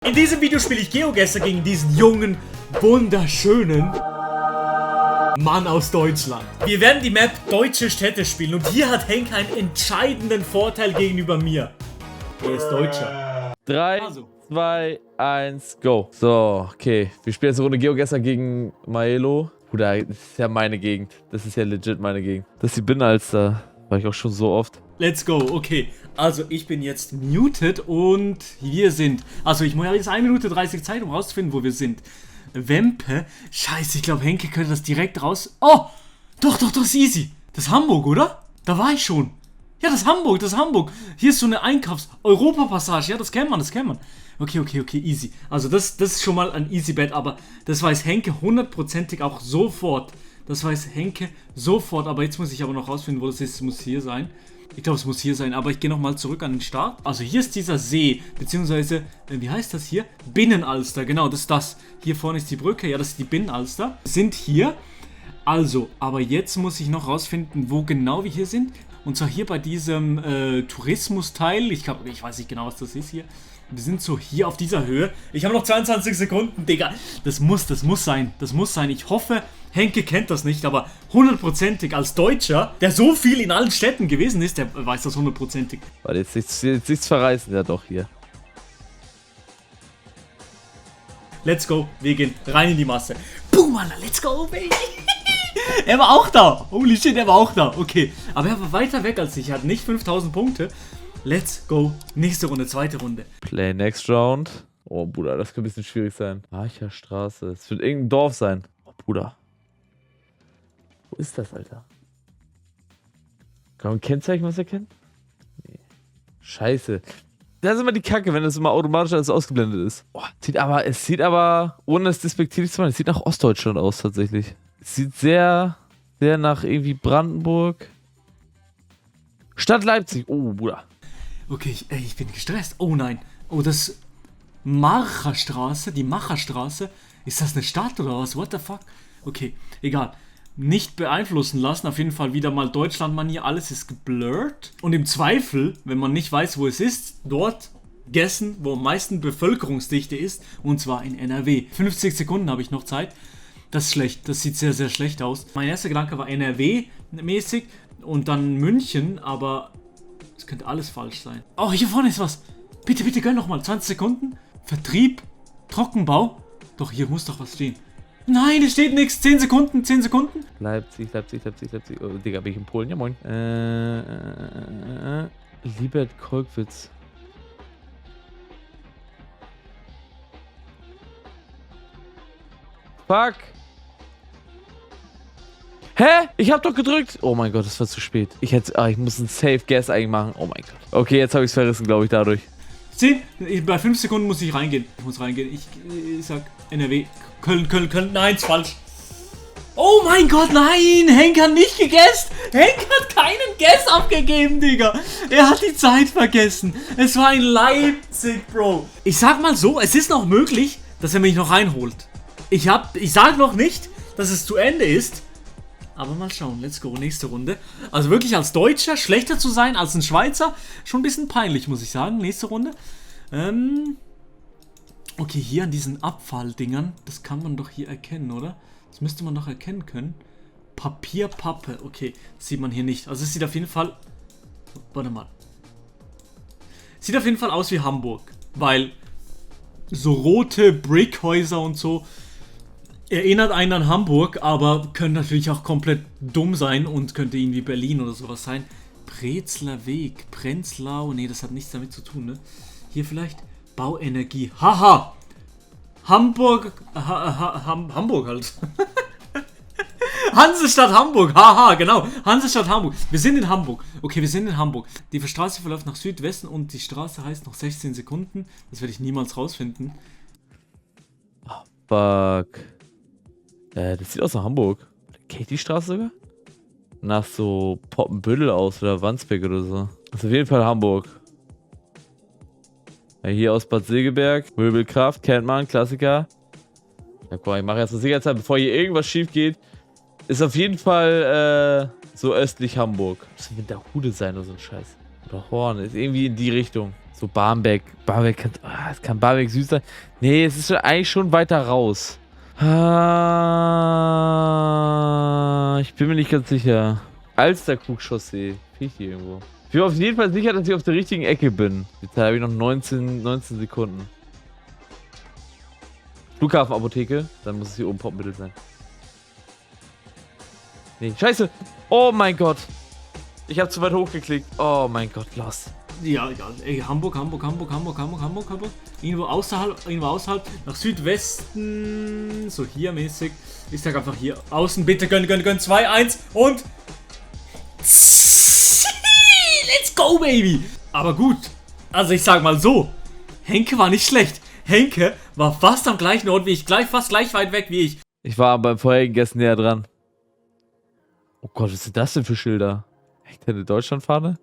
In diesem Video spiele ich GeoGuessr gegen diesen jungen, wunderschönen Mann aus Deutschland. Wir werden die Map Deutsche Städte spielen und hier hat Henk einen entscheidenden Vorteil gegenüber mir. Er ist Deutscher. 3, 2, 1, go. So, okay. Wir spielen jetzt eine Runde GeoGuessr gegen Maelo. Bruder, das ist ja meine Gegend. Das ist ja legit meine Gegend. Das ist die Binnenalster. War ich auch schon so oft. Let's go, okay. Also ich bin jetzt muted und wir sind... Also ich muss ja jetzt 1 Minute 30 Zeit, um rauszufinden, wo wir sind. Wempe. Scheiße, ich glaube Henke könnte das direkt raus... Oh! Doch, das ist easy. Das ist Hamburg, oder? Da war ich schon. Ja, das ist Hamburg. Hier ist so eine Europpassage. Ja, das kennt man. Okay, easy. Also das ist schon mal ein easy Bet, aber das weiß Henke hundertprozentig auch sofort. Aber jetzt muss ich aber noch rausfinden, wo das ist. Es muss hier sein. Ich glaube, es muss hier sein, aber ich gehe nochmal zurück an den Start. Also hier ist dieser See, beziehungsweise, wie heißt das hier? Binnenalster, genau, das ist das. Hier vorne ist die Brücke, ja, das ist die Binnenalster. Wir sind hier. Also, aber jetzt muss ich noch rausfinden, wo genau wir hier sind. Und zwar hier bei diesem Tourismusteil. Ich weiß nicht genau, was das ist hier. Wir sind so hier auf dieser Höhe. Ich habe noch 22 Sekunden, Digga. Das muss sein. Ich hoffe, Henke kennt das nicht, aber hundertprozentig als Deutscher, der so viel in allen Städten gewesen ist, der weiß das hundertprozentig. Warte, jetzt nichts verreißen, ja doch hier. Let's go, wir gehen rein in die Masse. Boom, Alter, let's go, baby. Er war auch da. Holy shit, er war auch da. Okay, aber er war weiter weg als ich. Er hat nicht 5000 Punkte. Let's go. Nächste Runde, zweite Runde. Play next round. Oh, Bruder, das könnte ein bisschen schwierig sein. Archer Straße. Es wird irgendein Dorf sein. Oh, Bruder. Wo ist das, Alter? Kann man Kennzeichen, was er kennt? Nee. Scheiße. Das ist immer die Kacke, wenn das immer automatisch alles ausgeblendet ist. Oh, es sieht aber, ohne es despektierlich zu machen, es sieht nach Ostdeutschland aus, tatsächlich. Es sieht sehr nach irgendwie Brandenburg. Stadt Leipzig. Oh, Bruder. Okay, ich bin gestresst. Oh nein. Oh, das Macherstraße, die Macherstraße. Ist das eine Stadt oder was? What the fuck? Okay, egal. Nicht beeinflussen lassen. Auf jeden Fall wieder mal Deutschlandmanier. Alles ist geblurrt. Und im Zweifel, wenn man nicht weiß, wo es ist, dort guessen, wo am meisten Bevölkerungsdichte ist. Und zwar in NRW. 50 Sekunden habe ich noch Zeit. Das ist schlecht. Das sieht sehr, sehr schlecht aus. Mein erster Gedanke war NRW-mäßig und dann München, aber es könnte alles falsch sein. Oh, hier vorne ist was. Bitte, gönn noch mal. 20 Sekunden. Vertrieb. Trockenbau. Doch, hier muss doch was stehen. Nein, es steht nichts. 10 Sekunden. Leipzig. Oh, Digga, bin ich in Polen? Ja, moin. Liebert Kolkwitz. Fuck. Hä? Ich hab doch gedrückt. Oh mein Gott, das war zu spät. Ich muss einen Safe Guess eigentlich machen. Oh mein Gott. Okay, jetzt habe ich es verrissen, glaube ich, dadurch. 10. Bei 5 Sekunden muss ich reingehen. Ich sag NRW. Köln. Nein, ist falsch. Oh mein Gott, nein. Henk hat nicht gegessen. Henk hat keinen Guess abgegeben, Digga. Er hat die Zeit vergessen. Es war in Leipzig, Bro. Ich sag mal so, es ist noch möglich, dass er mich noch reinholt. Ich sag noch nicht, dass es zu Ende ist. Aber mal schauen, let's go, nächste Runde. Also wirklich als Deutscher schlechter zu sein als ein Schweizer, schon ein bisschen peinlich, muss ich sagen. Nächste Runde. Okay, hier an diesen Abfalldingern, das kann man doch hier erkennen, oder? Das müsste man doch erkennen können. Papierpappe, okay, das sieht man hier nicht. Also es sieht auf jeden Fall... Warte mal. Sieht auf jeden Fall aus wie Hamburg, weil so rote Brickhäuser und so... Erinnert einen an Hamburg, aber können natürlich auch komplett dumm sein und könnte irgendwie Berlin oder sowas sein. Prenzler Weg, Prenzlau, nee, das hat nichts damit zu tun, ne? Hier vielleicht Bauenergie, haha! Hamburg, Hamburg halt. Hansestadt Hamburg, haha, genau, Hansestadt Hamburg. Wir sind in Hamburg, okay, wir sind in Hamburg. Die Straße verläuft nach Südwesten und die Straße heißt noch 16 Sekunden. Das werde ich niemals rausfinden. Oh, fuck. Das sieht aus nach Hamburg. Kennt die Straße sogar? Nach so Poppenbüttel aus oder Wandsbek oder so. Das ist auf jeden Fall Hamburg. Ja, hier aus Bad Segeberg. Möbelkraft, kennt man, Klassiker. Ja, guck mal, ich mache jetzt zur Sicherheit, bevor hier irgendwas schief geht. Ist auf jeden Fall so östlich Hamburg. Das wird Winterhude sein oder so ein Scheiß. Oder Horn, ist irgendwie in die Richtung. So Barmbek. Es kann Barmbek süß sein. Nee, es ist eigentlich schon weiter raus. Ich bin mir nicht ganz sicher. Alsterkrug-Chaussee. Krieg ich die irgendwo? Ich bin auf jeden Fall sicher, dass ich auf der richtigen Ecke bin. Jetzt habe ich noch 19 Sekunden. Flughafenapotheke. Dann muss es hier oben Popmittel sein. Nee, scheiße. Oh mein Gott. Ich habe zu weit hochgeklickt. Oh mein Gott, lost. Ja, egal. Ey, Hamburg. Irgendwo außerhalb, nach Südwesten. So hier mäßig. Ich sag einfach hier außen. Bitte gönn. 2, 1 und. Let's go, baby! Aber gut. Also ich sag mal so. Henke war nicht schlecht. Henke war fast am gleichen Ort wie ich. Fast gleich weit weg wie ich. Ich war beim vorherigen Gästen näher dran. Oh Gott, was sind das denn für Schilder? Hängt da eine Deutschlandfahne?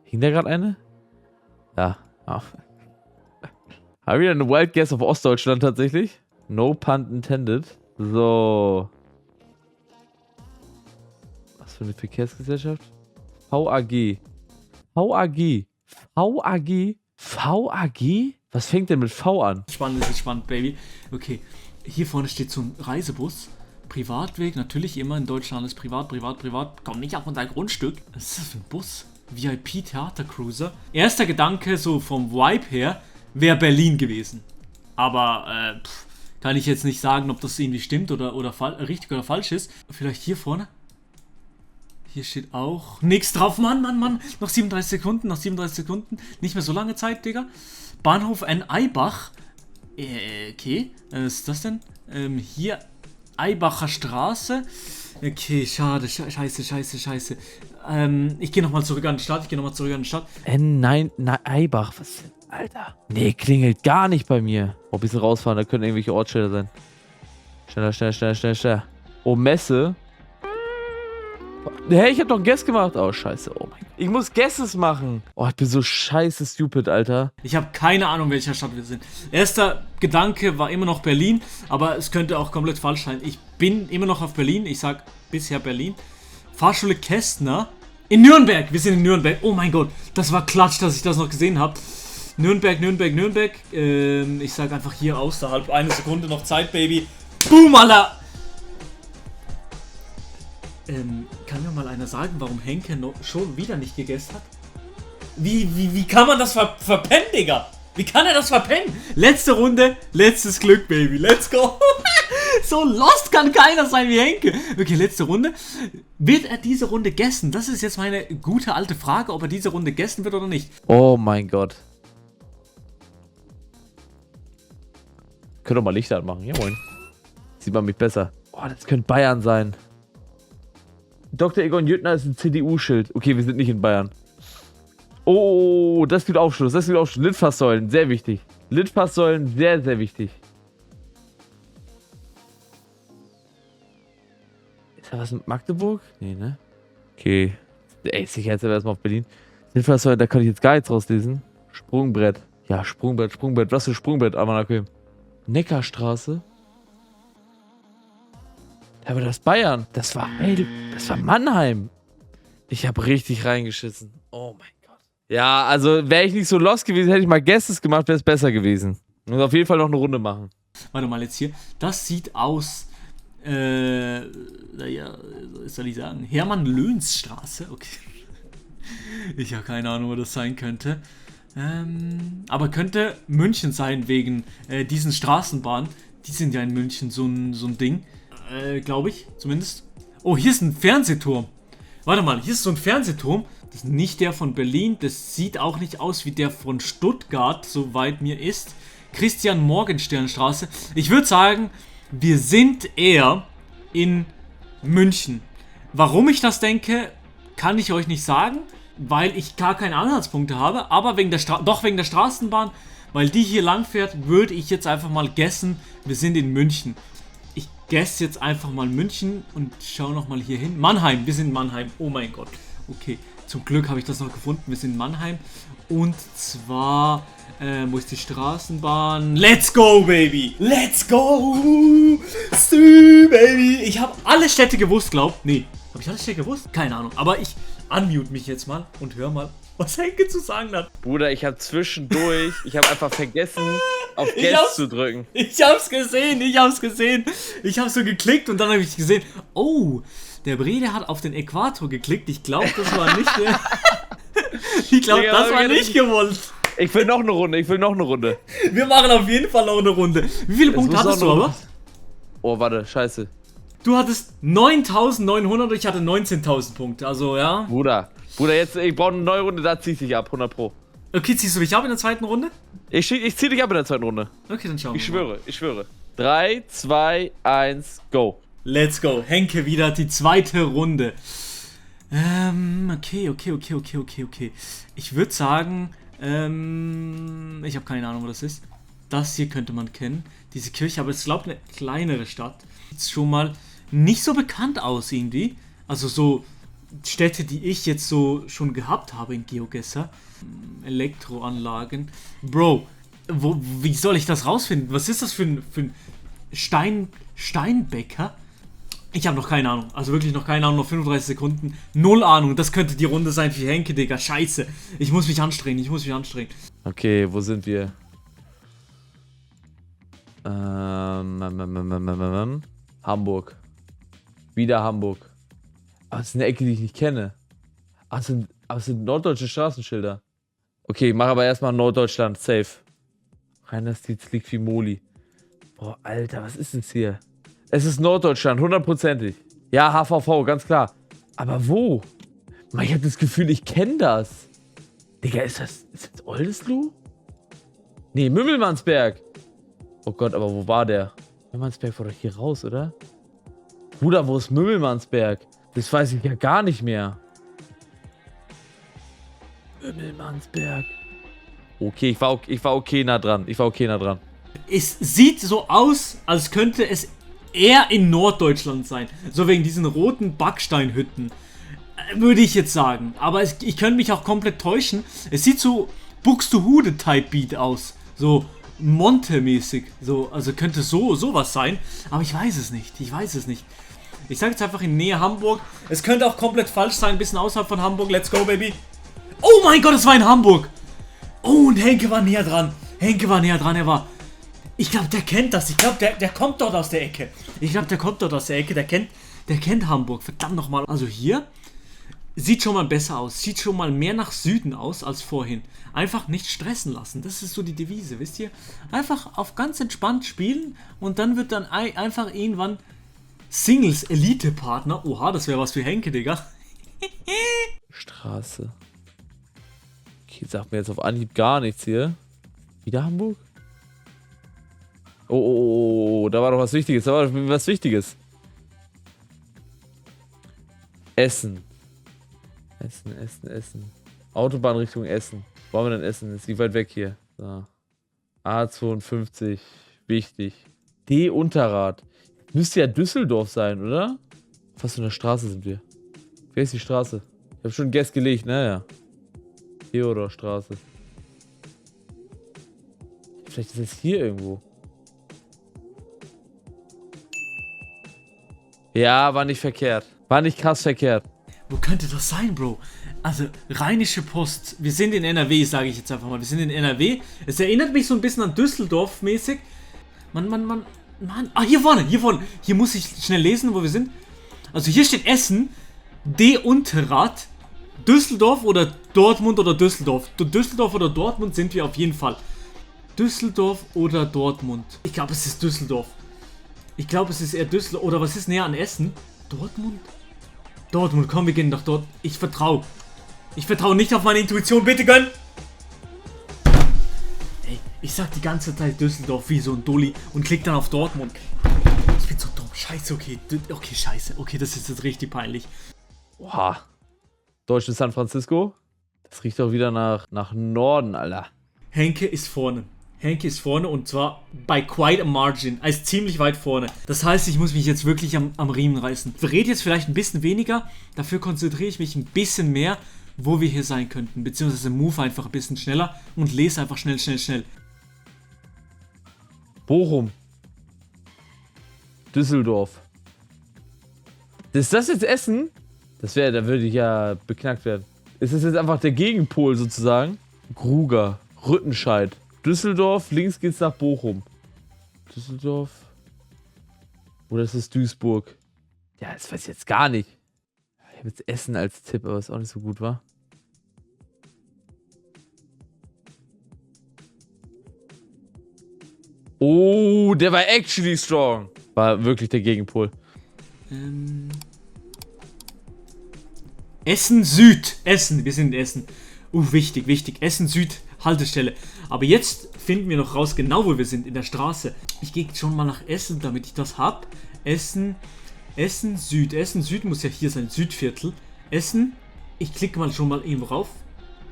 Hing da gerade eine? Ja. Oh. Haben wir wieder eine Wild Guess auf Ostdeutschland tatsächlich? No pun intended. So. Was für eine Verkehrsgesellschaft? VAG. VAG? Was fängt denn mit V an? Spannend, Baby. Okay, hier vorne steht so ein Reisebus. Privatweg, natürlich immer in Deutschland alles privat. Komm nicht auf unser Grundstück. Was ist das für ein Bus? VIP Theatercruiser. Erster Gedanke, so vom Vibe her, wäre Berlin gewesen. Aber, kann ich jetzt nicht sagen, ob das irgendwie stimmt oder richtig oder falsch ist. Vielleicht hier vorne? Hier steht auch nichts drauf. Mann. Noch 37 Sekunden. Nicht mehr so lange Zeit, Digga. Bahnhof N. Eibach. Okay. Was ist das denn? Hier Eibacher Straße. Okay, schade. Scheiße. Ich gehe nochmal zurück an die Stadt. Nein, Eibach. Was denn? Alter. Nee, klingelt gar nicht bei mir. Oh, ein bisschen rausfahren. Da können irgendwelche Ortsschilder sein. Schneller. Oh, Messe. Hey, ich hab doch einen Guess gemacht. Oh, scheiße. Oh mein Gott. Ich muss Guesses machen. Oh, ich bin so scheiße stupid, Alter. Ich habe keine Ahnung, welcher Stadt wir sind. Erster Gedanke war immer noch Berlin, aber es könnte auch komplett falsch sein. Ich bin immer noch auf Berlin. Ich sag bisher Berlin. Fahrschule Kästner. In Nürnberg. Wir sind in Nürnberg. Oh mein Gott. Das war Klatsch, dass ich das noch gesehen habe. Nürnberg. Ich sag einfach hier außerhalb. 1 Sekunde noch Zeit, Baby. Boom, Alter. Kann mir mal einer sagen, warum Henke schon wieder nicht gegessen hat? Wie kann man das verpennen, Digga? Wie kann er das verpennen? Letzte Runde, letztes Glück, Baby. Let's go. So lost kann keiner sein wie Henke. Okay, letzte Runde. Wird er diese Runde gessen? Das ist jetzt meine gute alte Frage, ob er diese Runde gessen wird oder nicht. Oh mein Gott. Können doch mal Licht anmachen. Ja, moin. Sieht man mich besser. Oh, das könnte Bayern sein. Dr. Egon Jüttner ist ein CDU-Schild. Okay, wir sind nicht in Bayern. Oh, das gibt Aufschluss. Litfaßsäulen, sehr wichtig. Litfaßsäulen, sehr, sehr wichtig. Ist da was mit Magdeburg? Nee, ne? Okay. Ey, sicher jetzt aber erstmal auf Berlin. Litfaßsäulen, da kann ich jetzt gar nichts rauslesen. Sprungbrett. Ja, Sprungbrett. Was für Sprungbrett, Amanake. Neckarstraße. Aber das Bayern. Das war Mannheim. Ich habe richtig reingeschissen. Oh mein Gott. Ja, also wäre ich nicht so lost gewesen, hätte ich mal Guesses gemacht, wäre es besser gewesen. Und auf jeden Fall noch eine Runde machen. Warte mal jetzt hier. Das sieht aus, naja, was soll ich sagen? Hermann-Löns-Straße. Okay. Ich habe keine Ahnung, wo das sein könnte. Aber könnte München sein wegen diesen Straßenbahnen. Die sind ja in München so ein Ding. Glaube ich, zumindest. Oh, hier ist ein Fernsehturm. Warte mal, hier ist so ein Fernsehturm. Das ist nicht der von Berlin. Das sieht auch nicht aus wie der von Stuttgart, soweit mir ist. Christian-Morgenstern-Straße. Ich würde sagen, wir sind eher in München. Warum ich das denke, kann ich euch nicht sagen, weil ich gar keine Anhaltspunkte habe. Aber wegen der Straßenbahn, weil die hier lang fährt, würde ich jetzt einfach mal guessen, wir sind in München. Ich guess jetzt einfach mal München und schau nochmal hier hin. Mannheim, wir sind in Mannheim. Oh mein Gott. Okay, zum Glück habe ich das noch gefunden. Wir sind in Mannheim. Und zwar, wo ist die Straßenbahn? Let's go, Baby! Let's go! Baby! Ich habe alle Städte gewusst, Nee. Habe ich alle Städte gewusst? Keine Ahnung. Aber ich unmute mich jetzt mal und hör mal, was Henke zu sagen hat. Bruder, ich habe zwischendurch, ich habe einfach vergessen, auf Guest zu drücken. Ich hab's gesehen. Ich hab so geklickt und dann habe ich gesehen, oh, der Brede hat auf den Äquator geklickt. Ich glaube, das war nicht das war nicht gewollt. Ich will noch eine Runde. Wir machen auf jeden Fall noch eine Runde. Wie viele Punkte hattest du aber? Oh, warte, scheiße. Du hattest 9.900 und ich hatte 19.000 Punkte, also ja. Bruder, jetzt, ich brauche eine neue Runde, da zieh ich dich ab, 100 Pro. Okay, ziehst du dich ab in der zweiten Runde? Ich zieh dich ab in der zweiten Runde. Okay, dann schauen wir mal. Ich schwöre. 3, 2, 1, go. Let's go. Henke wieder die zweite Runde. Okay. Ich würde sagen, ich habe keine Ahnung, wo das ist. Das hier könnte man kennen. Diese Kirche, aber es ist, glaube ich, eine kleinere Stadt. Sieht schon mal nicht so bekannt aus irgendwie. Also so Städte, die ich jetzt so schon gehabt habe in GeoGuessr. Elektroanlagen. Bro, wie soll ich das rausfinden? Was ist das für ein Steinbäcker? Ich habe noch keine Ahnung. Also wirklich noch keine Ahnung. Noch 35 Sekunden. Null Ahnung. Das könnte die Runde sein für Henke, Digga. Scheiße. Ich muss mich anstrengen. Okay, wo sind wir? Hamburg. Wieder Hamburg. Aber es ist eine Ecke, die ich nicht kenne. Aber es sind norddeutsche Straßenschilder. Okay, ich mache aber erstmal Norddeutschland. Safe. Rheinland-Pfalz liegt wie Moli. Boah, Alter, was ist das hier? Es ist Norddeutschland, 100%. Ja, HVV, ganz klar. Aber wo? Mann, ich habe das Gefühl, ich kenne das. Digga, ist das Oldesloe? Nee, Mümmelmannsberg. Oh Gott, aber wo war der? Mümmelmannsberg war doch hier raus, oder? Bruder, wo ist Mümmelmannsberg? Das weiß ich ja gar nicht mehr. Mümmelmannsberg. Okay, ich war okay nah dran. Es sieht so aus, als könnte es eher in Norddeutschland sein. So wegen diesen roten Backsteinhütten. Würde ich jetzt sagen. Aber ich könnte mich auch komplett täuschen. Es sieht so Buxtehude-Type-Beat aus. So Monte-mäßig. So, also könnte sowas sein. Aber ich weiß es nicht. Ich sage jetzt einfach in Nähe Hamburg. Es könnte auch komplett falsch sein. Ein bisschen außerhalb von Hamburg. Let's go, baby. Oh mein Gott, es war in Hamburg. Oh, und Henke war näher dran. Ich glaube, der kennt das. Ich glaube, der kommt dort aus der Ecke. Der kennt Hamburg. Verdammt nochmal. Also hier sieht schon mal besser aus. Sieht schon mal mehr nach Süden aus als vorhin. Einfach nicht stressen lassen. Das ist so die Devise, wisst ihr? Einfach auf ganz entspannt spielen und dann wird dann einfach irgendwann Singles Elite-Partner. Oha, das wäre was für Henke, Digga. Straße. Okay, sagt mir jetzt auf Anhieb gar nichts hier. Wieder Hamburg? Oh, da war doch was Wichtiges. Essen. Autobahn Richtung Essen. Wo haben wir denn Essen? Ist wie weit weg hier? So. A52. Wichtig. D. Unterrad. Müsste ja Düsseldorf sein, oder? Was für eine Straße sind wir? Wer ist die Straße? Ich habe schon Guess gelegt, naja. Theodorstraße. Vielleicht ist es hier irgendwo. Ja, war nicht verkehrt. War nicht krass verkehrt. Wo könnte das sein, Bro? Also, Rheinische Post. Wir sind in NRW, sage ich jetzt einfach mal. Wir sind in NRW. Es erinnert mich so ein bisschen an Düsseldorf mäßig. Mann. Ah, hier vorne. Hier muss ich schnell lesen, wo wir sind. Also, hier steht Essen. D. Unterrad. Düsseldorf oder Dortmund oder Düsseldorf. Düsseldorf oder Dortmund sind wir auf jeden Fall. Düsseldorf oder Dortmund. Ich glaube, es ist Düsseldorf. Ich glaube, es ist eher Düsseldorf. Oder was ist näher an Essen? Dortmund? Dortmund, komm, wir gehen doch dort. Ich vertraue nicht auf meine Intuition. Bitte gönn! Ey, ich sag die ganze Zeit Düsseldorf wie so ein Dulli und klick dann auf Dortmund. Ich bin so dumm. Scheiße, okay. Okay, scheiße. Okay, das ist jetzt richtig peinlich. Oha. Deutsches San Francisco? Das riecht doch wieder nach Norden, Alter. Henke ist vorne und zwar bei quite a margin, also ziemlich weit vorne. Das heißt, ich muss mich jetzt wirklich am Riemen reißen. Ich rede jetzt vielleicht ein bisschen weniger, dafür konzentriere ich mich ein bisschen mehr, wo wir hier sein könnten, beziehungsweise move einfach ein bisschen schneller und lese einfach schnell. Bochum. Düsseldorf. Ist das jetzt Essen? Da würde ich ja beknackt werden. Ist das jetzt einfach der Gegenpol sozusagen? Gruger, Rüttenscheid, Düsseldorf, links geht's nach Bochum. Düsseldorf. Oder ist es Duisburg? Ja, das weiß ich jetzt gar nicht. Ich habe jetzt Essen als Tipp, aber ist auch nicht so gut, wa? Oh, der war actually strong. War wirklich der Gegenpol. Essen Süd. Essen, wir sind in Essen. Wichtig, wichtig. Essen Süd, Haltestelle. Aber jetzt finden wir noch raus, genau wo wir sind, in der Straße. Ich gehe schon mal nach Essen, damit ich das hab. Essen Süd. Essen Süd muss ja hier sein, Südviertel. Essen, ich klicke mal schon mal irgendwo rauf.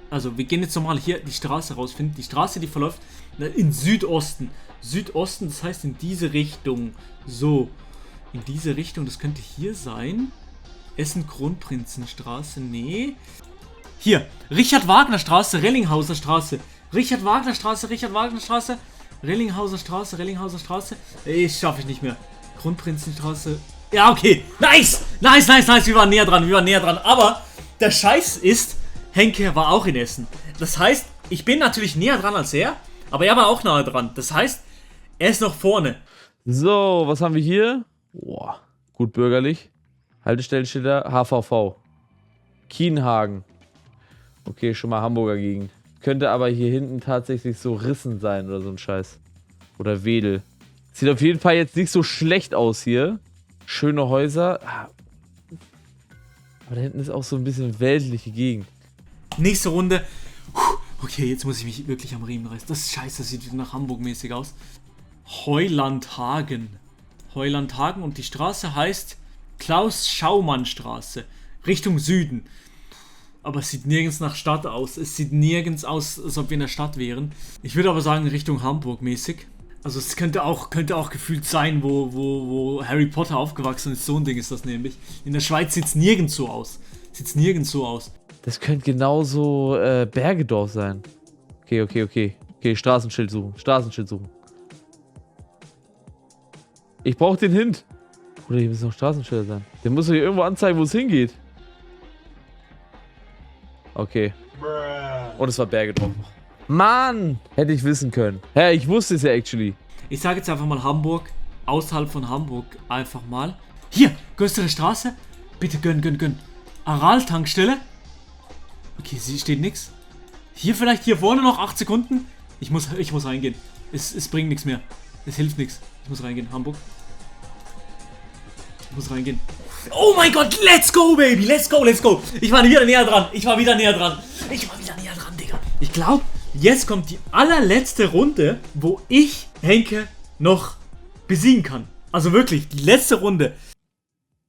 Also wir gehen jetzt nochmal hier die Straße rausfinden. Die Straße, die verläuft in Südosten. Südosten, das heißt in diese Richtung. So, in diese Richtung, das könnte hier sein. Essen-Kronprinzenstraße, nee. Hier, Richard-Wagner-Straße, Rellinghauser Straße. Richard-Wagner-Straße, Richard-Wagner-Straße. Rellinghauser Straße. Ich schaffe ich nicht mehr. Kronprinzenstraße. Ja, okay. Nice. Wir waren näher dran. Aber der Scheiß ist, Henke war auch in Essen. Das heißt, ich bin natürlich näher dran als er, aber er war auch nahe dran. Das heißt, er ist noch vorne. So, was haben wir hier? Boah, gut bürgerlich. Haltestellenschilder, HVV. Kienhagen. Okay, schon mal Hamburger Gegend. Könnte aber hier hinten tatsächlich so Rissen sein oder so ein Scheiß. Oder Wedel. Sieht auf jeden Fall jetzt nicht so schlecht aus hier. Schöne Häuser. Aber da hinten ist auch so ein bisschen weltliche Gegend. Nächste Runde. Okay, jetzt muss ich mich wirklich am Riemen reißen. Das ist scheiße, das sieht nach Hamburg-mäßig aus. Heulandhagen. Und die Straße heißt Klaus-Schaumann-Straße. Richtung Süden. Aber es sieht nirgends nach Stadt aus. Es sieht nirgends aus, als ob wir in der Stadt wären. Ich würde aber sagen Richtung Hamburg mäßig. Also es könnte auch gefühlt sein, wo Harry Potter aufgewachsen ist. So ein Ding ist das nämlich. In der Schweiz sieht es nirgends so aus. Das könnte genauso Bergedorf sein. Okay, Straßenschild suchen. Ich brauche den Hint. Oder hier müssen noch Straßenschilder sein. Der muss doch hier irgendwo anzeigen, wo es hingeht. Okay. Und es war Bergedorf. Mann! Hätte ich wissen können. Hä, ich wusste es ja actually. Ich sage jetzt einfach mal Hamburg. Außerhalb von Hamburg einfach mal. Hier, größere Straße. Bitte gönn. Aral-Tankstelle. Okay, sie steht nix. Hier vielleicht, hier vorne noch 8 Sekunden. Ich muss reingehen. Es bringt nichts mehr. Es hilft nichts. Ich muss reingehen. Hamburg. Ich muss reingehen. Oh mein Gott, let's go, baby. Let's go. Ich war wieder näher dran, Digga. Ich glaube, jetzt kommt die allerletzte Runde, wo ich Henke noch besiegen kann. Also wirklich, die letzte Runde.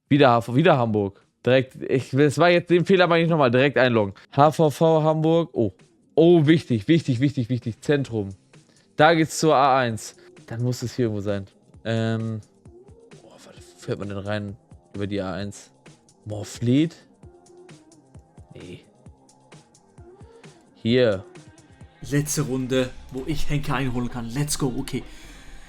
Wieder Hamburg. Direkt, das war jetzt den Fehler, mache ich nochmal. Direkt einloggen. HVV Hamburg. Oh, wichtig. Zentrum. Da geht's zur A1. Dann muss es hier irgendwo sein. Fährt man denn rein über die A1? Morfleet? Nee. Hier. Letzte Runde, wo ich Henke einholen kann. Let's go, okay.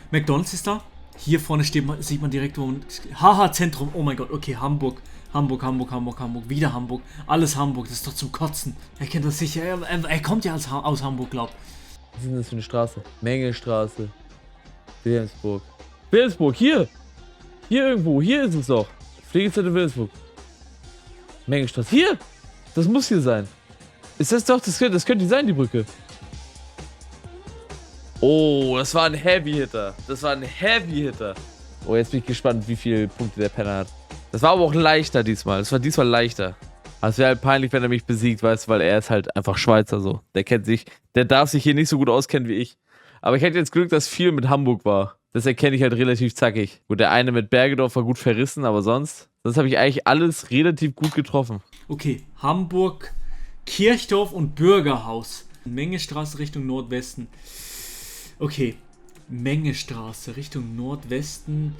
McDonald's ist da. Hier vorne sieht man direkt, wo man... Haha, Zentrum. Oh mein Gott, okay, Hamburg. Wieder Hamburg. Alles Hamburg, das ist doch zum Kotzen. Er kennt das sicher. Er kommt ja aus Hamburg, glaub. Was ist denn das für eine Straße? Mengestraße. Wilhelmsburg, hier! Hier irgendwo, hier ist es doch. Pflegezentrum Wilhelmsburg. Mengestraße. Hier! Das muss hier sein. Ist das doch, das könnte die sein, die Brücke. Oh, das war ein Heavy-Hitter. Oh, jetzt bin ich gespannt, wie viele Punkte der Penner hat. Das war aber auch leichter diesmal. Das war diesmal leichter. Aber es wäre halt peinlich, wenn er mich besiegt, weißt du, weil er ist halt einfach Schweizer so. Der darf sich hier nicht so gut auskennen wie ich. Aber ich hätte jetzt Glück, dass viel mit Hamburg war. Das erkenne ich halt relativ zackig. Gut, der eine mit Bergedorf war gut verrissen, aber sonst habe ich eigentlich alles relativ gut getroffen. Okay, Hamburg, Kirchdorf und Bürgerhaus. Mengestraße Richtung Nordwesten. Okay, Mengestraße Richtung Nordwesten.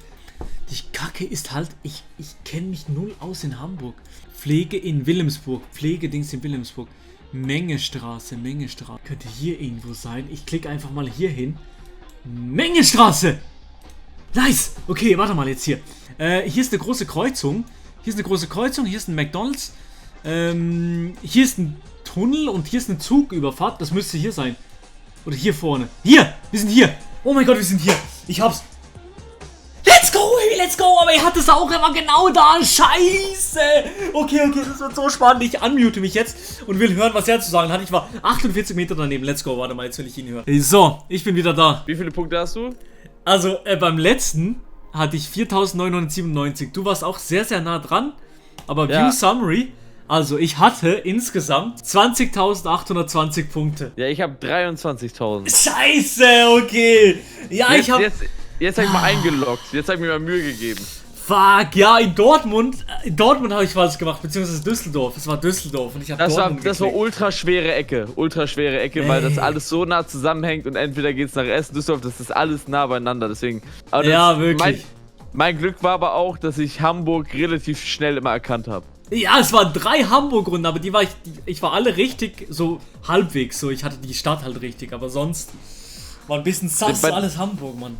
Die Kacke ist halt, ich kenne mich null aus in Hamburg. Pflegedings in Wilhelmsburg. Mengestraße. Könnte hier irgendwo sein. Ich klicke einfach mal hier hin. Mengestraße! Nice! Okay, warte mal jetzt hier. Hier ist eine große Kreuzung. Hier ist eine große Kreuzung, hier ist ein McDonald's. Hier ist ein Tunnel und hier ist eine Zugüberfahrt. Das müsste hier sein. Oder hier vorne. Hier! Wir sind hier! Oh mein Gott, wir sind hier! Ich hab's! Let's go, baby, let's go! Aber er hat es auch immer genau da. Scheiße! Okay, das wird so spannend. Ich unmute mich jetzt und will hören, was er zu sagen hat. Ich war 48 Meter daneben. Let's go, warte mal, jetzt will ich ihn hören. So, ich bin wieder da. Wie viele Punkte hast du? Also, beim letzten hatte ich 4.997. Du warst auch sehr, sehr nah dran. Aber Ja. View Summary, also ich hatte insgesamt 20.820 Punkte. Ja, ich habe 23.000. Scheiße, okay. Ja, ich hab... Jetzt hab ich mal eingeloggt. Jetzt hab ich mir mal Mühe gegeben. Fuck, ja, in Dortmund habe ich was gemacht, beziehungsweise Düsseldorf. Es war Düsseldorf und ich habe Dortmund Das war geklickt. ultraschwere Ecke, weil das alles so nah zusammenhängt und entweder geht's nach Essen, Düsseldorf, das ist alles nah beieinander, deswegen. Aber Ja, wirklich. Mein Glück war aber auch, dass ich Hamburg relativ schnell immer erkannt habe. Ja, es waren 3 Hamburg-Runden, aber ich war alle richtig, so halbwegs, so. Ich hatte die Stadt halt richtig, aber sonst war ein bisschen sass, Bei- alles Hamburg, Mann.